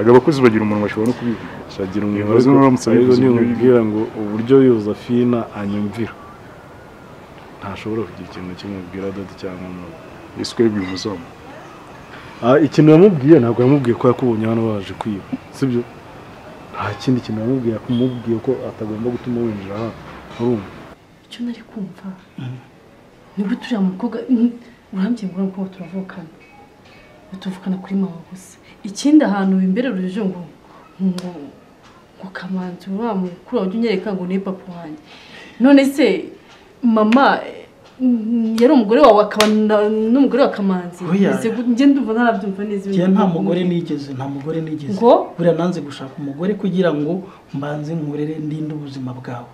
Abakozi bagira umunwa bashobora no kubishagira umuntu uramutse ubwira ngo uburyo Yozefina anyumvira ntashobora kugira ikintu kimubwira dadi cyangwa mama. Yesu kwebye umuzamu. Ikintu yamubwiye ntabwo yamubwiye ko yakubonye hano baje kwiba, sibyo? Nta kindi kintu yamubwiye, akumubwiye ko atagomba gutuma winjira hano. Urumva icyo nari kumva ni guturiya mukobwa urambye ngo uramukobwa turavukana, tuvukana kuri mama gusa. Ikindi ahantu imbere urujo ngo ngo Kamanzi uriya mukuru wawe unyereka ngo ni papa wanjye. None se mama yari umugore wawe akaba n'umugore wa Kamanzi? Njye ndumva ntarabyumva neza. Njye nta mugore nigeze, nta mugore nigeze. Buriya nanze gushaka umugore kugira ngo mbanze nkurere ndinde ubuzima bwawe.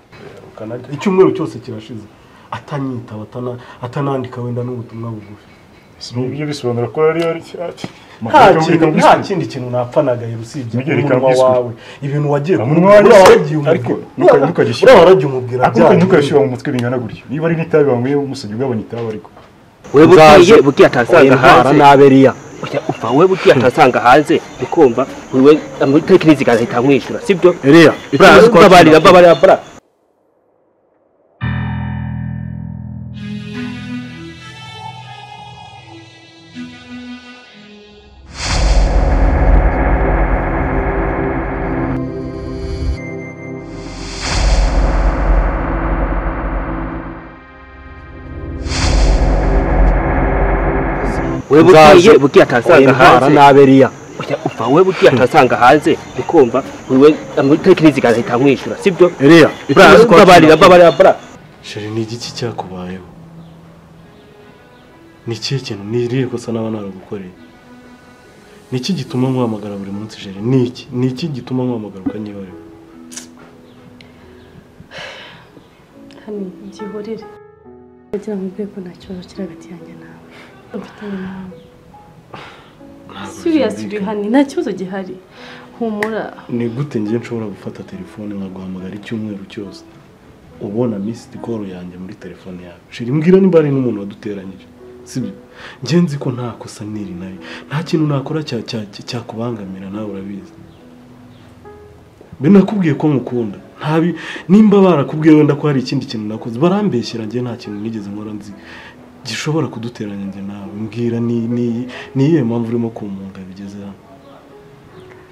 Icyumweru cyose kirashize atanyitaba, atanandika wenda n'ubutumwa bugufi. Ibyo bisobanura ko ari nta kindi kintu napfanaga usibye umunwa wawe, ibintu wagiye kumubwira ariko ntukagishyira ntukashyira mu mutwe bingana gutyo. Niba ari n'itabi wanyweye umusajya ugabanya itabi, ariko we bugiye bugiye atasanga hanze naberiya upfa we bugiye atasanga hanze bikumva wewe amutekereza igahita amwishyura, sibyo? Eriya babarira babarira bra we bugiye atasanga hanze naberiya upfa we bugiye atasanga hanze bikumva wewe amutekereza igahita amwishyura, sibyo? Eriya babarira babarira bra Sheri, ni igiki cyakubayeho? Ni ikihe kintu ni irihe kosa naba naragukoreye? Ni iki gituma nkuhamagara buri munsi Sheri? Ni iki? Ni iki gituma nkuhamagara ukanyihorera? Hani byihorere. Ndagira ngo mbwire ko nta kibazo kiri hagati yanjye nawe. Mfitanye nawe. Seriously hani nta kibazo gihari. Humura. Ni gute ngiye nshobora gufata telefone nkaguhamagara icyumweru cyose ubona missed call yanjye muri telefone yawe? Sheri, mbwira nimba ari n'umuntu waduteranyije, sibyo? Ngiye nzi ko nta kosa niri nayo, nta kintu nakora cyakubangamira, nawe urabizi. Binakubwiye ko nkukunda, ntabi nimba barakubwiye wenda ko hari ikindi kintu nakoze barambeshyira, ngiye nta kintu nigeze nkora nzi gishobora kuduteranya njye nawe. Mbwira ni iyihe mpamvu urimo kumunga bigeze hano?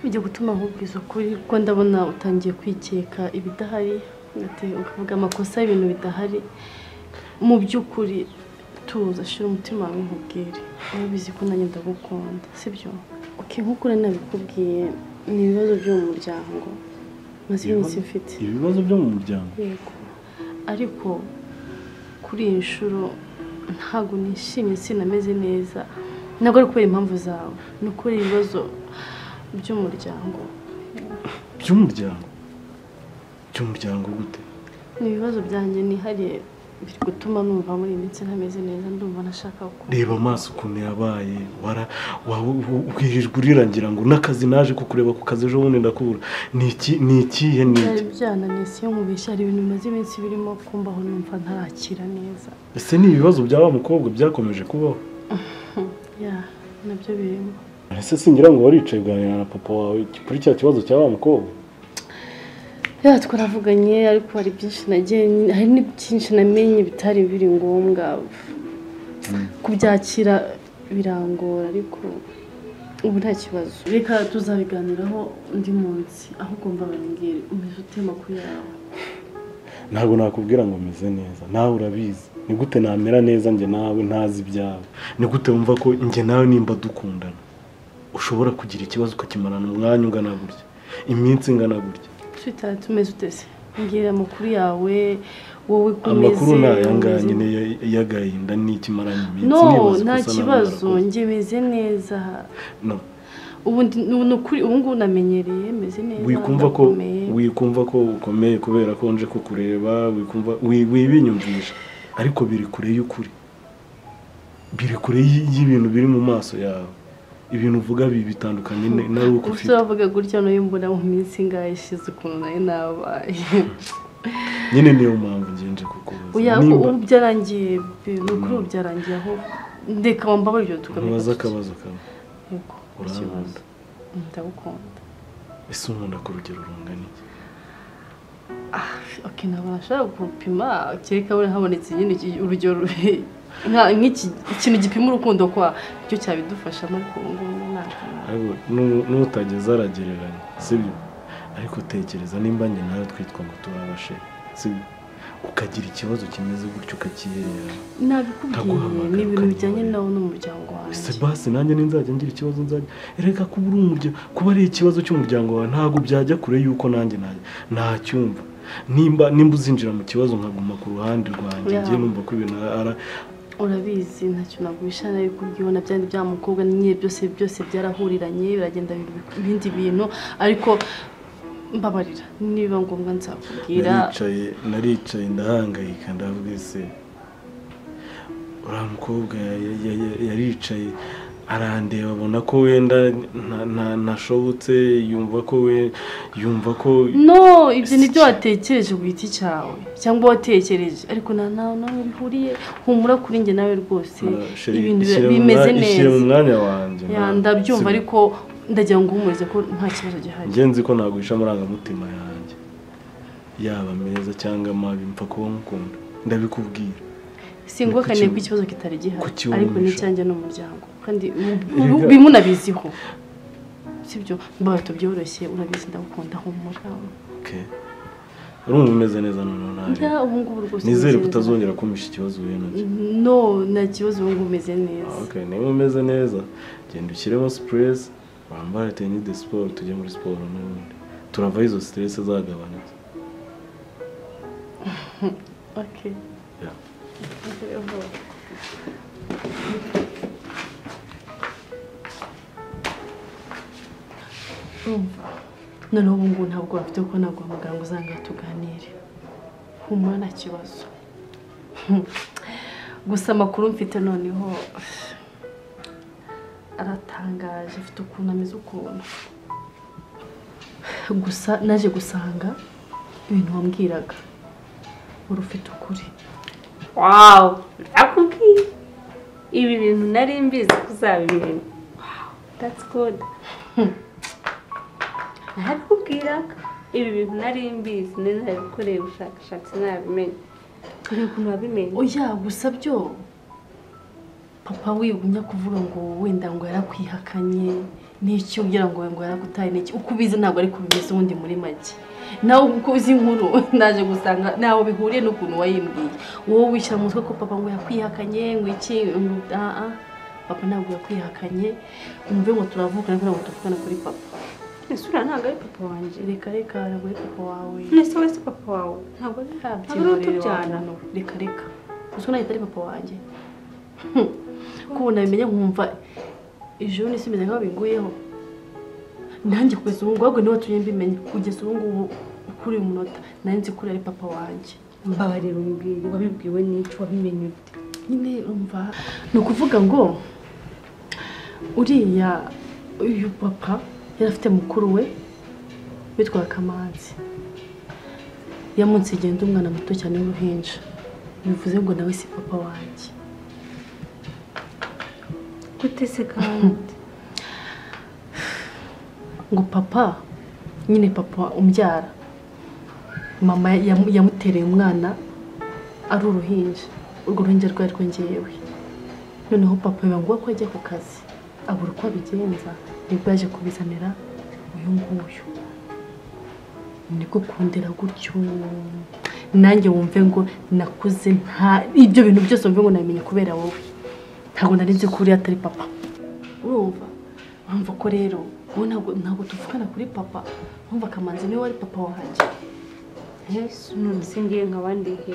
Bijya gutuma nkubwiza ukuri kuko ndabona utangiye kwikeka ibidahari, ukavuga amakosa y'ibintu bidahari. Mu by'ukuri tuza, shira umutima wawe nkubwire, urabizi ko nanjye ndagukunda, sibyo? Okay, nk'uko nabikubwiye ni ibibazo byo mu muryango maze iminsi mfite. Ibibazo byo mu muryango? Yego, ariko kuri iyi nshuro ntabwo nishimye, sinameze neza. Ntabwo ari kubera impamvu zawe, ni ukubera ibibazo by'umuryango. By'umuryango? By'umuryango gute? Ni ibibazo byanjye nihariye biri gutuma numva muri iyi minsi ntameze neza, ndumva nashaka ko reba amaso ukuntu yabaye ubwirijwe urirangira ngo n'akazi naje kukureba ku kazi ejo bundi ndakubura. Ni iki? Ni ikihe? Ni iki? Byananiye, siyo nkubeshya, hari ibintu bimaze iminsi birimo kumbaho numva ntarakira neza. Ese ni ibibazo bya wa mukobwa byakomeje kubaho? Ya, nabyo birimo. Ese singira ngo waricaye uganira na papa wawe kuri cya kibazo cya wa mukobwa? Ya, twaravuganye ariko hari byinshi nagiye, hari n'ibyinshi namenye bitari biri ngombwa. Kubyakira birangora ariko ubu nta kibazo. Reka tuzabiganiraho undi munsi, ahubwo mva barambwira umeze ute amakuru yawe? Ntabwo nakubwira ngo meze neza, nawe urabizi. Ni gute namera neza njye nawe ntazi ibyawe? Ni gute wumva ko njye nawe nimba dukundana ushobora kugira ikibazo ukakimarana umwanya ungana gutya, iminsi ingana gutya? Sweetheart, tumeze ute se? Mbwira amakuru yawe, wowe kumeze. Amakuru ni aya ngaya nyine y'agahinda n'ikimaranye iminsi. No, nta kibazo, njye meze neza. No. Ubu nukuri ubu ngubu namenyereye, meze neza. Wikumva ko ukomeye kubera ko nje kukureba, wikumva wibinyumvisha, ariko biri kure y'ukuri. Biri kure y'ibintu biri mu maso yawe. Ibintu uvuga bitandukanye na ruko ufite. Uvuga gutya no yimbona mu minsi ngaye ishize ukuntu nayo nabaye. Nyine niyo mpamvu ngenje kukubaza. Oya, ubu byarangiye, nukuri ubu byarangiye aho ndeka wambabara ibyo tukamenya. Ntubaza akabazo kamwe. Yego, ikibazo. Ndagukunda. Ese unkunda ku rugero rungana iki? Okay, ntabwo nashobora gupima kereka we habonetse nyine urugero nk'iki ikintu gipima urukundo kwa cyo cyabidufashamo ariko ubu ngubu ntabwo. N'utageze aragereranya, sibyo? Ariko tekereza nimba njye nawe twitwa ngo turabashe, sibyo? Ukagira ikibazo kimeze gutyo ukakiherera. Nabikubwiye ni ibintu bijyanye nawe n'umuryango wanjye. Ese basi nanjye ninzajya ngira ikibazo nzajya erega kuba uri umuryango, kuba ari ikibazo cy'umuryango wawe ntabwo byajya kure yuko nanjye ntacyumva. Nimba uzinjira mu kibazo nkaguma ku ruhande rwanjye ngiye numva ko ibintu urabizi ntacyo naguhisha nabikubwiye na byandi bya mukobwa nyine byose byarahuriranye biragenda ibindi bintu ariko mbabarira niba ngombwa nzakubwira. Naricaye ndahangayika ndavuga ese uriya mukobwa yaricaye arandeba abona ko wenda ntashobotse yumva ko no ibyo nibyo watekereje ku giti cyawe cyangwa watekereje ariko nawe bihuriye humura kuri njye nawe rwose ibintu bimeze neza. Ishyire mu mwanya wanjye. Ndabyumva ariko ndagira ngo uhumurize ko nta kibazo gihari. Njye nzi ko naguhisha amarangamutima yanjye yaba meza cyangwa mabi mpfa kuba nkukunda ndabikubwira. Singwakaniye ko ikibazo kitari gihari ariko ni icyanjye n'umuryango kandi bimunabiziho, sibyo? Mbaye tubyoroshye urabizi ndagukunda humura. Okay, urumva umeze neza noneho nawe? Ubu ngubu rwose nizere ko utazongera kumpisha ikibazo uhuye nacyo. No, nta kibazo ubu ngubu umeze neza. Okay, niba umeze neza genda ushyiremo stress wambare tennis de sport tujye muri siporo n'ubundi turava izo stress zagabanutse. Okay. Yeah. Noneho ubu ngubu ntabwo bafite kuko naguhamagara ngo uzange tuganire. Humura nta kibazo. Gusa amakuru mfite noneho aratangaje afite ukuntu ameze ukuntu. Gusa naje gusanga ibintu wambwiraga wari ufite ukuri. Wow, ndakubwiye ibi bintu nari mbizi ko uzabimenya. Wow, that's good. Narakubwiraga ibi bintu nari mbizi nari narabikoreye ubushakashatsi nabimenye. Uri ukuntu wabimenye? Oya, gusa byo papa wigumya kuvuga ngo wenda ngo yarakwihakanye n'icyo ugira ngo yaragutaye n'iki uko ubizi ntabwo ari kubimeze ubundi muri make. Nawe uko uzi inkuru naje gusanga nawe bihuriye n'ukuntu wayimbwiye. Wowe wishyira mu mutwe ko papa ngo yakwihakanye ngo iki papa ntabwo yakwihakanye umve ngo turavukana ariko ntabwo tuvukana kuri papa. Ese uriya ntabwo ari papa wanjye? Reka reka ntabwo ari papa wawe. Ese wowe si papa wawe? Ntabwo ari utubyara. Reka reka gusa nawe atari papa wanjye. Ko nabimenye nkumva ijoro n'isi imeze nkaho binguyeho. Nanjye kugeza ubu ngubu ahubwo niwe watumye mbimenya kugeza ubu ngubu kuri uyu munota nari nzi ko ari papa wanjye. Mbabarira umbwire wabibwiwe n'icyo wabimenye ute? Nyine umva ni ukuvuga ngo uriya uyu papa yari afite mukuru we witwa Kamanzi. Yamunsigiye ndi umwana muto cyane w'uruhinja bivuze ngo nawe si papa wanjye. Gute se kandi? Ngo papa nyine papa umbyara mama yamutereye umwana ari uruhinja urwo ruhinja rwari rwongeyewe. Noneho papa biba ngombwa ko ajya ku kazi abura uko abigenza nibwo yaje kubizanira uyu nguyu niko kundera gutyo. Nanjye wumve ngo nakuze nta ibyo bintu byose wumve ngo nabimenye kubera wowe. Ntabwo nari nzi ko uriya atari papa. Urumva urumva ko rero wowe ntabwo tuvukana kuri papa. Urumva Kamanzi niwe wari papa wanjye. None se ngiye nk'abandi he?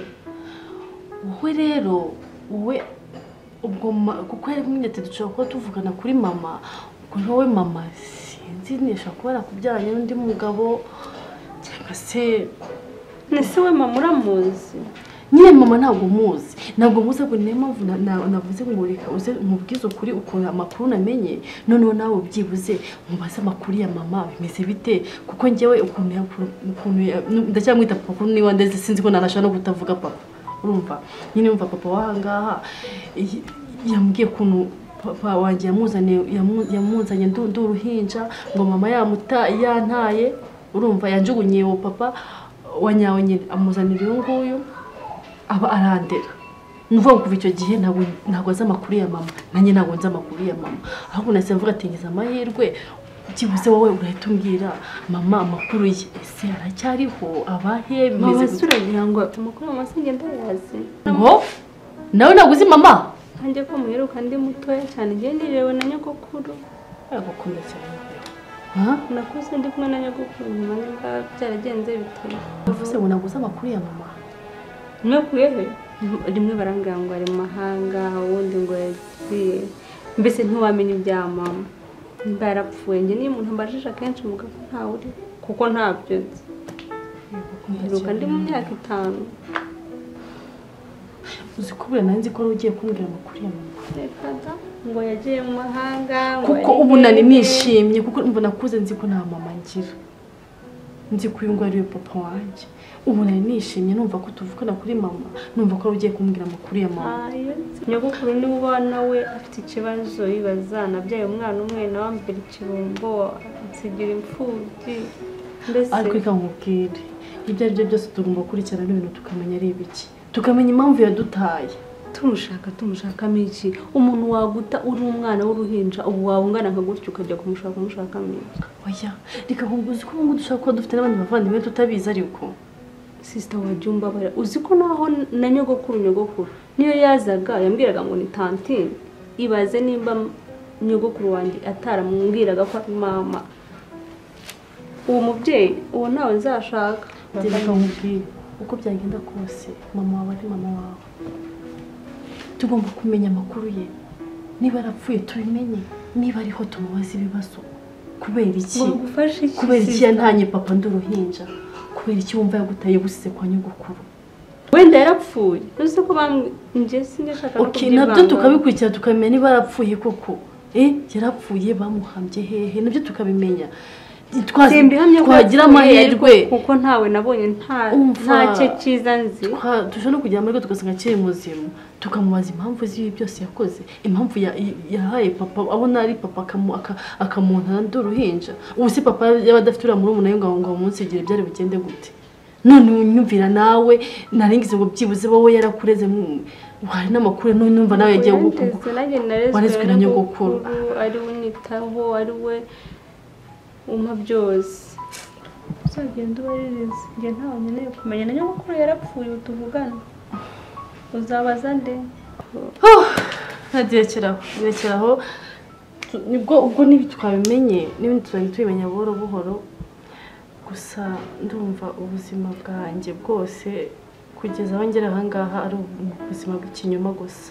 Wowe rero wowe ubwo kuko yari kumwe ati dushobora kuba tuvugana kuri mama ubwo wowe mama sinzi nishobora kuba yarakubyaranye n'undi mugabo cyangwa se Ese we mama uramuzi? Nyine mama ntabwo muzi ahubwo niyo mpamvu navuze ngo reka uze nkubwize ukuri ukuntu amakuru namenye noneho nawe ubyibuze nkubaze amakuru ya mama bimeze bite kuko njyewe ukuntu ndacyamwita papa kuko niba ndeze sinzi ko nanashobora no kutavuga papa. Urumva nyine umva papa w'ahangaha yambwiye ukuntu Papa wanjye yamuzanye ndi uruhinja ngo mama yantaye, urumva yanjugunye uwo papa wa nyawe nyine amuzanira uyu nguyu aba arandera. Nuvuga ngo kuva icyo gihe ntabwo azi amakuru ya mama, nanjye ntabwo nzi amakuru ya mama. Ahubwo nahise mvuga ati ngize amahirwe byibuze wowe urahita umbwira mama amakuru ye, ese aracyariho, abahe, Mama bimeze se gute? Uragira ngo amakuru mama se ngenda yazi? Ngo nawe ntabwo uzi mama? Nkanjye ko muheruka ndi mutoya cyane, njye nirewe na nyogokuru. Aragukunda cyane. Ha? Nakuze ndi kumwe na nyogokuru, nyuma nimba byaragenze bite. Uvuze ngo ntabwo uzi amakuru ya mama? Mwakuye he? Rimwe barambwira ngo ari mu mahanga, ubundi ngo yagiye, mbese ntiwamenya ibya mama nimba yarapfuye. Njye niyo umuntu ambajije akenshi mvuga ko ntawe uri, kuko ntabyo nzi. Mperuka ndi mu myaka 5. Uzi ko buriya nari nzi ko wari ugiye kumbwira amakuru ya mama. Reka da, ngo yagiye mu mahanga, ngo Kuko ari ubu nari hehe. nishimye kuko mbona nakuze nzi ko nta mama ngira, nzi ko uyu nguyu ari we papa wanjye. Ubu nari nishimye numva ko tuvugana kuri mama, numva ko wari ugiye kumbwira amakuru ya mama. Ayo, nyogokuru niwe ubana we afite ikibazo, yibaza nabyaye umwana umwe nawe ambera ikirumbo, nsigira imfubyi mbese. Ariko reka nkubwire, ibyo ari byo byose tugomba gukurikirana n'ibintu tukamenya ari ibiki, tukamenya impamvu yadutaye. Tumushaka tumushakamo iki? Umuntu waguta uri umwana w'uruhinja, ubu waba ungana nka gutya ukajya kumushaka umushakamo iki? Oya, reka nkubuze ko ubu ngubu dushobora kuba dufite n'abandi bavandimwe tutabizi. Ariko Sister, wajya umbabara, uzi ko naho na nyogokuru niyo yazaga yambwiraga ngo ni tantine. Ibaze nimba nyogokuru wanjye ataramubwiraga ko ari mama, uwo mubyeyi uwo ntawe nzashaka. Reka nkubwire, uko byagenda kose mama wawe ari mama wawe, tugomba kumenya amakuru ye. Niba yarapfuye tubimenye, niba ariho tumubaze ibibazo. Kubera iki? Ngo bigufashe iki? Kubera iki Sister? yantanye papa ndi uruhinja? Kubera iki wumva yagutaye gusize kwa nyogokuru? Wenda yarapfuye, uzi ko bamwe njye sinjye shaka no Okay, nabyo kubyivangamo. tukabikurikira tukamenya niba yarapfuye koko. Yarapfuye bamuhambye hehe? Nabyo tukabimenya. Simbihamya ko Twagira yapfuye, amahirwe ariko kuko ntawe nabonye, nta Umva. nta cye cyiza nzi. Dushobora no kugira amahirwe tugasanga akiri muzima, tukamubaza impamvu z'ibi byose yakoze, impamvu yahaye papa abona ari papa akamuntana ndi uruhinja. Ubu se papa yaba adafite uriya murumuna we ngo amunsigire, byari bugende gute? None unyumvira nawe naringize ngo byibuze wowe yarakureze, hari n'amakuru, none numva nawe yagiye Yandeze, nanjye narezwe warezwe na nyogokuru. Ari we unyitaho, ari we umpa byose. Uzagenda ubaririze, njye ntawe nkeneye kumenya. Na nyogokuru yarapfuye ubu tuvugana, uzabaza nde? Ntagerekeraho rekeraho, nibwo ubwo nibi twabimenye n'ibindi tuzajya tubimenya buhoro buhoro. Gusa ndumva ubuzima bwanjye bwose kugeza aho ngera aha ngaha ari ubuzima bw'ikinyoma gusa.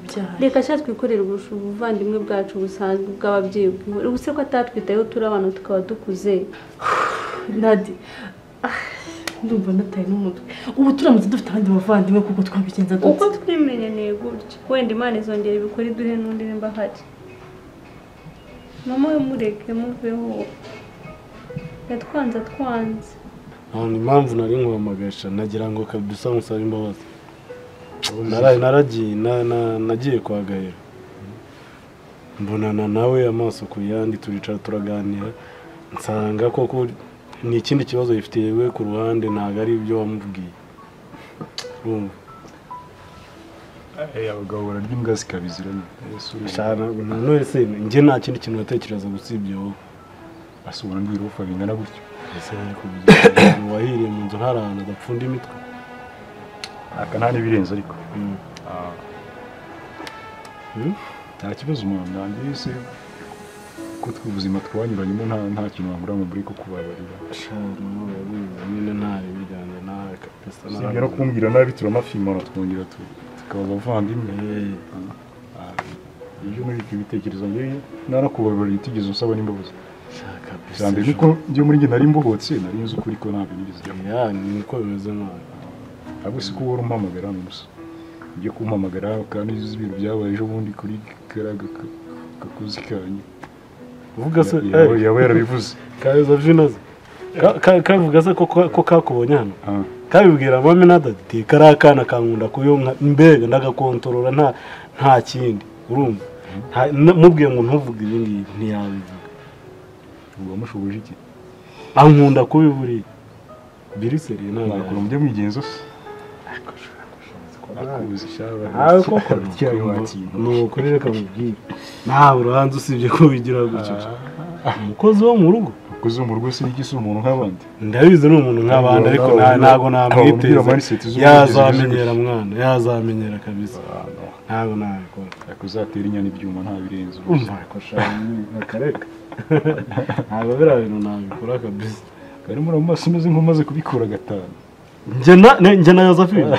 Ibyaha. Reka sha twikorere ubuvandimwe bwacu busanzwe bw'ababyeyi bwihore. Ubu se ko atatwitayeho turi abantu tukaba dukuze? Nadi, ndumva nataye n'umutwe. Ubu turamutse dufite abandi bavandimwe kuko twabigenza Uko dute? twimenyaniye gutya, wenda Imana izongera ibikore iduhe n'undi nimba ahari. Mama we mureke muveho, yatwanze atwanze. Nta impamvu nari nkuhamagaye, nagira ngo kabisa nkusabe imbabazi. Naragiye nagiye kwa Gahera, mbonana nawe amaso ku yandi, turicara turaganira, nsanga koko ni ikindi kibazo yifitiye we ku ruhande, ntabwo ari ibyo wamubwiye. Urumva? Abagabo bararya imbwa zikabizira nyine. Shana, none se njye nta kindi kintu natekereza usibye wowe. Asubira mbwira ufa bingana gutyo. Ese nari kubigira umuntu wahiriye mu nzu ntari ahantu adapfunda imitwe? Aka nta n'ibirenze ariko. Mm. Nta kibazo umuntu nanjye se ko tw'ubuzima twanyuranyemo nta kintu wangura mu buriko kubabarira. Shana, urabizi nyine nta ribi ryanjye nawe kabisa. Usibye no kumbwira nabi turamafimana twongera tukaba abavandimwe. Ibyo nubika ibitekerezo njye narakubabarira utigeze unsaba n'imbabazi. Kabisa. Icya mbere nuko njye muri njye nari mbohotse, nari nzi ukuri ko ntabyo nigeze njyamo. Ya, niko bimeze nawe. Ahubwo si ko uhora umpamagara hano gusa. Ujye kumpamagara kandi uzi ibintu byabaye ejo bundi kuri kariya gakuzi kanyu. Uvuga se Yaba yarabivuze. Kaza vinoze. Kavuga se ko kakubonye hano. Ah. Kabibwira mama na dadi kariya kana kankunda kuyonka, mbega ndagakontorora nta kindi. Urumva? Mubwiye ngo ntuvuge ibi ngibi ntiyabivuga. Ubwo mushoboje iki? Ankunda kubiburiye. Biriseri ntabwo nakora mujye mwigenzo se. Nuko reka mubwire. Nawe uranze usibye ko bigira gutyo. Umukozi wo mu rugo. Umukozi wo mu rugo si iki umuntu nk'abandi. Ndabizi ni umuntu nk'abandi ariko ntago namwiteza. Yazamenyera mwana, yazamenyera kabisa. Ntago nabikora. Akuzatera inyana ibyuma nta birenze. Umva ko shaka kareka. Ntago bira bintu nabikora kabisa. Kari muri amaso umeze nk'umaze kubikura gatanu. Nje na Josephine.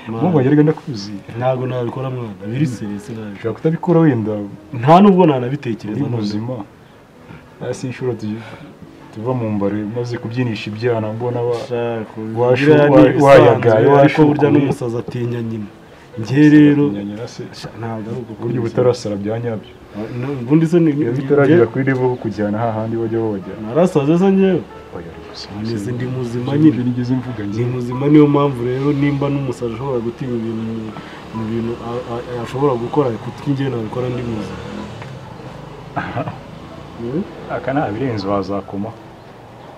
Mungu yerega ndakuzi. Ntago nabikora mwana. Biri serious nabikora. Ushobora kutabikora wenda. Nta nubwo nanabitekereza muzima. Asi inshuro tuva mu mbare maze kubyinisha ibyana mbona wayagaye ariko burya n'umusaza atinya nyina. Nge rero ntabwo ari uburyo butarasara bya nyabyo. Ubundi se ni bitaragera kuri level kujyana hahandi bajya babajyana. Narasaze se ngewe. Nese ndi muzima nyine nigeze mvuga ndi muzima niyo mpamvu rero nimba n'umusaza ashobora gutinya ibintu mu bintu ashobora gukora kutingiye nabikora ndi muzima. Aka nta birenze wazakoma.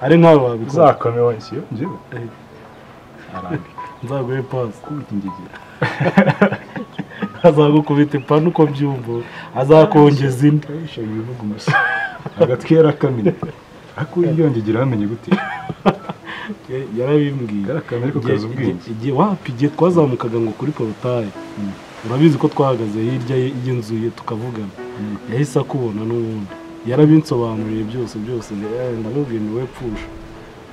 Ari nkawe wabikora. Zakome wese yo njewe. Arambika. Nzaguhe pass kubita ingegera. Azagukubita ipanu uko byumva azakongeza indi. Aisha ibivuga umusa. Agatwera kamine. Ako yongegera bamenye gute? Yarabimbwiye. Yarakana ariko kaza ubwenge. Igihe wapi igihe twazamukaga ngo kuri porotaye. Urabizi ko twahagaze hirya y'inzu ye tukavugana. Yahise akubona n'ubundi. Yarabinsobanuriye byose byose ndamubwiye ni we pfusha.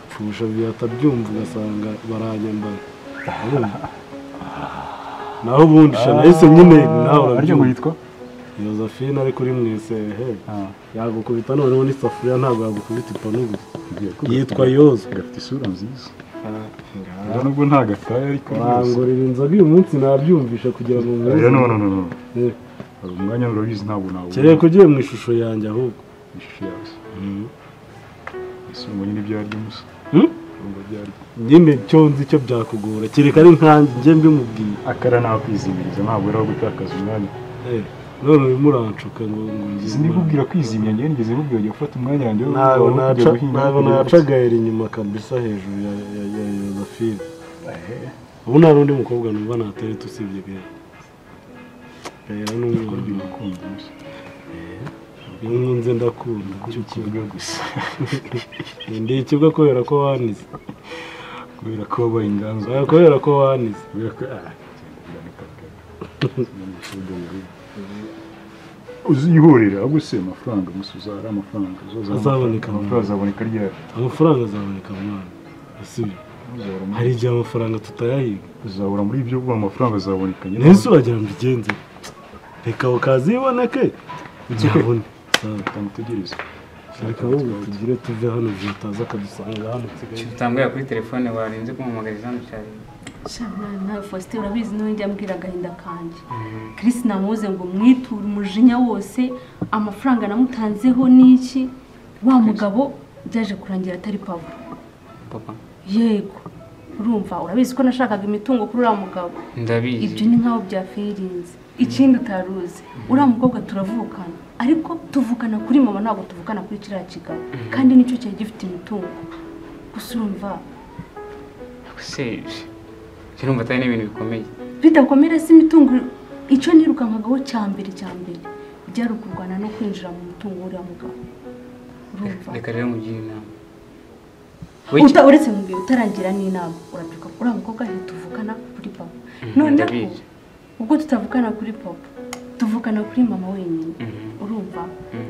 Pfusha byatabyumva ugasanga baranyambara. Naho ubundi sha nahise nyine nawe aryo ngo yitwa Josephine ari kuri mwese he. Yagukubita noneho n'isafuriya ntabwo yagukubita ipanu gusa. Yitwa Yozo. Gafite isura nziza. Nubwo nta gataye ariko bangorera inzoga uyu munsi nabyumvisha kugira ngo mwese. No. Umwanya urabizi ntabwo nawo. Kereka ugiye mu ishusho yanjye ahubwo. Ishusho yawe. Ese ngo nyine ibyo arya musa. Nyine cyo nzi cyo byakugora. Kereka ari nkanjye nje mbimubwiye. Akara nakwizimiriza ntabwo era gutakaza umwanya. None urimo uranshuka ngo ngize ndikubwira kwizimya ngiye nigeze mubwira ugiye gufata umwanya wanjye ntabwo nacagahera inyuma kabisa hejuru ya Josephine. Ubu nta rundi mukobwa numva natereta usibye Gael. Gael ni umwana ukunda. Nkunze ndakunda ikibuga gusa. Ndi ikibuga kubera ko wanize. Kubera ko wabaye inganzo. Kubera ko wanize. Kubera ko uzihurira ahubwo se amafaranga musuzara amafaranga azaboneka. Amafaranga azaboneka ryari? Amafaranga azaboneka mwana. Asibye hari igihe amafaranga tutayahiga. Uzabura muri ibyo kuba amafaranga azaboneka nyine. Nese uragira ngo bigenze. Reka ukaziboneke. Uzabone. Tamutegereze. Reka wowe tugire tuve hano bitaza akadusanga hano nsigaye. Utambwira kuri telefone warinze kumuhamagariza hano cyane. Sha Faustin urabizi niwe njya mbwira agahinda kanjye. Chris namuze ngo mwiture umujinya wose amafaranga namutanzeho niki wa mugabo byaje kurangira atari papa. Papa. Yego. Urumva urabizi ko nashakaga imitungo kuri uriya mugabo. Ndabizi. Ibyo ni nkaho byafirinze. Ikindi utaruzi. Uriya mukobwa turavukana ariko tuvukana kuri mama ntabwo tuvukana kuri kiriya kigabo. Kandi nicyo cyari gifite imitungo. Gusa urumva se kirumva atari n'ibintu bikomeye. Bidakomera si imitungo icyo nirukankagaho cyambere byari ukurwana no kwinjira mu mutungo uriya mugabo. Urumva. Reka rero mugire inama. Uretse mubwiye utarangira n'inama urabyuka uriya mukobwa ntituvukana kuri papa. Noneho ubwo tutavukana kuri papa tuvukana kuri mama wenyine. Urumva.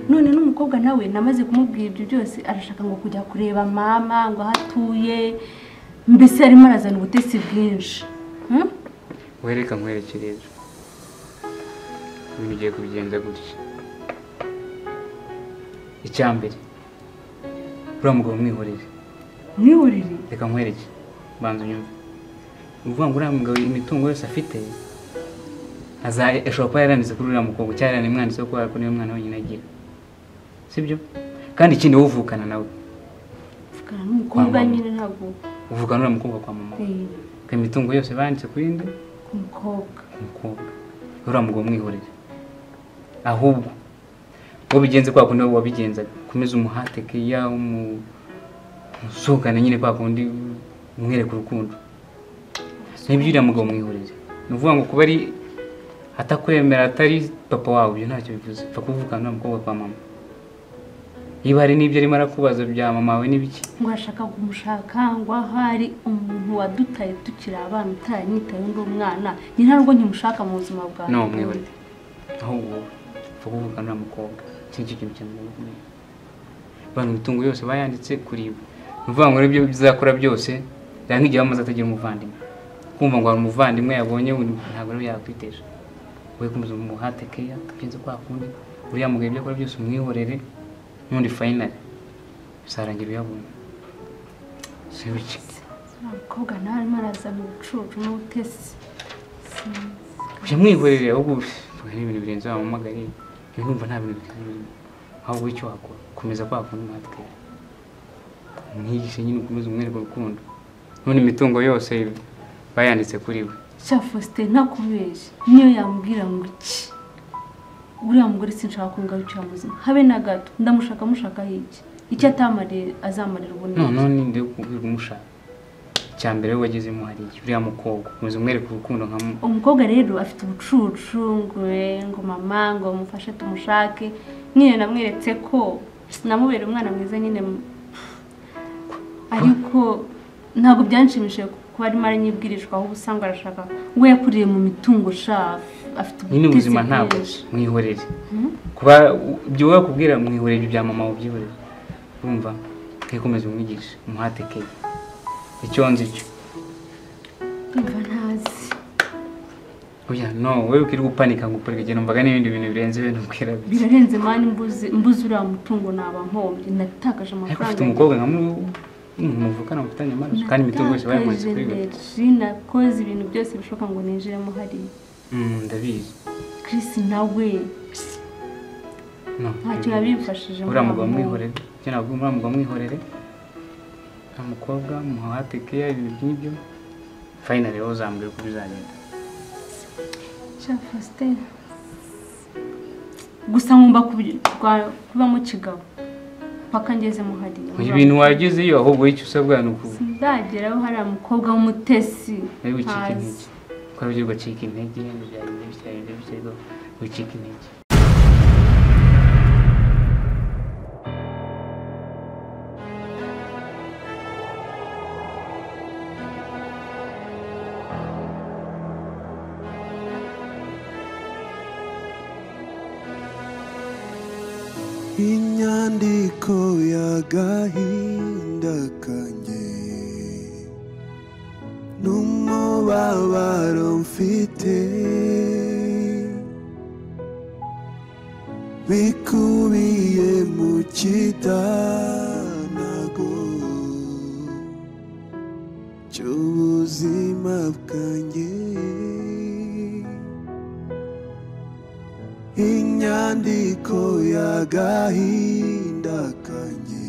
None n'umukobwa nawe namaze kumubwira ibyo byose arashaka ngo kujya kureba mama ngo ahatuye mbese arimo arazana ubutesi bwinshi. Wereka nkwereke rero ibintu ugiye kubigenza gutya. Icyambere uriya mugabo mwihorere. Mwihorere? Reka nkwereke banza unyumve. Ni ukuvuga ngo uriya mugabo imitungo yose afite ashobora kuba yaranditse kuri uriya mukobwa cyangwa yaranamwanditseho kubera ko niwe mwana wenyine agira. Sibyo? Kandi ikindi wowe uvukana nawe. Uvukana n'umukobwa nyine ntabwo. Uvukana n'uriya mukobwa kwa mama. Imitungo yose banditse kuri nde? Ku mukobwa. Ku mukobwa. Uriya mugabo mwihorere. Ahubwo wowe bigenze kwa kundi wabigenzaga, komeza umuhate keya, umusohokane nyine kwa kundi umwereka urukundo. N'ibyo uriya mugabo mwihoreze. Ni ukuvuga ngo kuba ari atakwemera atari papa wawe ibyo ntacyo bivuze. Pfa kuvukana n'uriya mukobwa kwa mama. Niba hari n'ibyo arimo arakubaza bya mama wawe n'ibiki. Ngo arashaka kumushaka, ngo ahari umuntu wadutaye tukiri abana utaranyitaye undi umwana, ni ntabwo nkimushaka mu buzima bwawe. No, mwihorere. Ahubwo pfa kuvukana n'uriya mukobwa. Iki nicyo kintu cya mbere gikomeye. Abantu imitungo yose bayanditse kuri we. Ni ukuvuga ngo ibyo bizakora byose, rero nk'igihe bamaze atagira umuvandimwe. Kumva ngo hari umuvandimwe yabonye ntabwo ariwe yakwitesha. Wowe komeza umuhate keya, tugenze kwa kundi, uriya mugabo ibyo akora byose umwihorere, n'undi finally bizarangira uyabonye. Si biki. Uriya mukobwa nawe arimo arazana ubucucu n'ubutesi. Ujya mwihorere ahubwo ni ibintu birenze wamuhamagariye, numva nta bintu birimo. Ahubwo icyo wakora, komeza kwa kundi umuhate keya. Umwigishe nyine ukomeze umwereke urukundo. None imitungo yose bayanditse kuri we. Sha Faustin ntakubeshye, niyo yambwira ngo iki, uriya mugore sinshaka kungarukira mu buzima habe na gato, ndamushaka mushaka iki, icyo atamariye azamarira ubundi. No, none nde umushaka. Icya mbere we wagezemo hariya uriya mukobwa, komeza umwereke urukundo nka umukobwa rero afite ubucucu ngo mama ngo mufashe tumushake, nyine namweretse ko namubera umwana mwiza nyine, ariko ntabwo byanshimishije kuba arimo aranyibwirishwa aho usanga arashaka we yakuriye mu mitungo sha afite nyine ubuzima ntabwo mwihorere. Kuba ibyo wowe kubwira mwihorere ibyo bya mama ubyihorere. Urumva nkikomeza umwigishe umuhate keya. Icyo nzi cyo ndumva ntazi. Oya no, wewe ukiri gupanika ngo uparike genda numvaga n'ibindi bintu birenze ibintu mbwira. Birarenze mani, mbuze uriya mutungo naba mpombye, natakaje amafaranga. Ufite umukobwa nka muvukana mufitanye amaraso kandi imitungo yose bayimuritse kuri we. Nakoze ibintu byose bishoboka ngo ninjiremo hariya. Ndabizi. Chris nawe no, ntacyo yabimfashije. Uriya mugabo mwihorere, icyo nabwo uriya mugabo mwihorere, nta mukobwa muhate keya ibintu nk'ibyo, finally wowe uzambwira uko bizagenda. Sha Faustin, gusa ngomba kuba mu kigabo paka ngeze mu hariya. Ibintu wagezeyo ahubwo icyo usabwa ni uku. Sindageraho hari umukobwa w'umutesi. Nawe wicika intege. Ko aribyo ugacika intege, ibyo wicika intege. Inyandiko y'agahinda kanjye n'umubabaro mfite bikubiye mu kidanago cy'ubuzima bwanjye. Inyandiko y'agahinda kanjye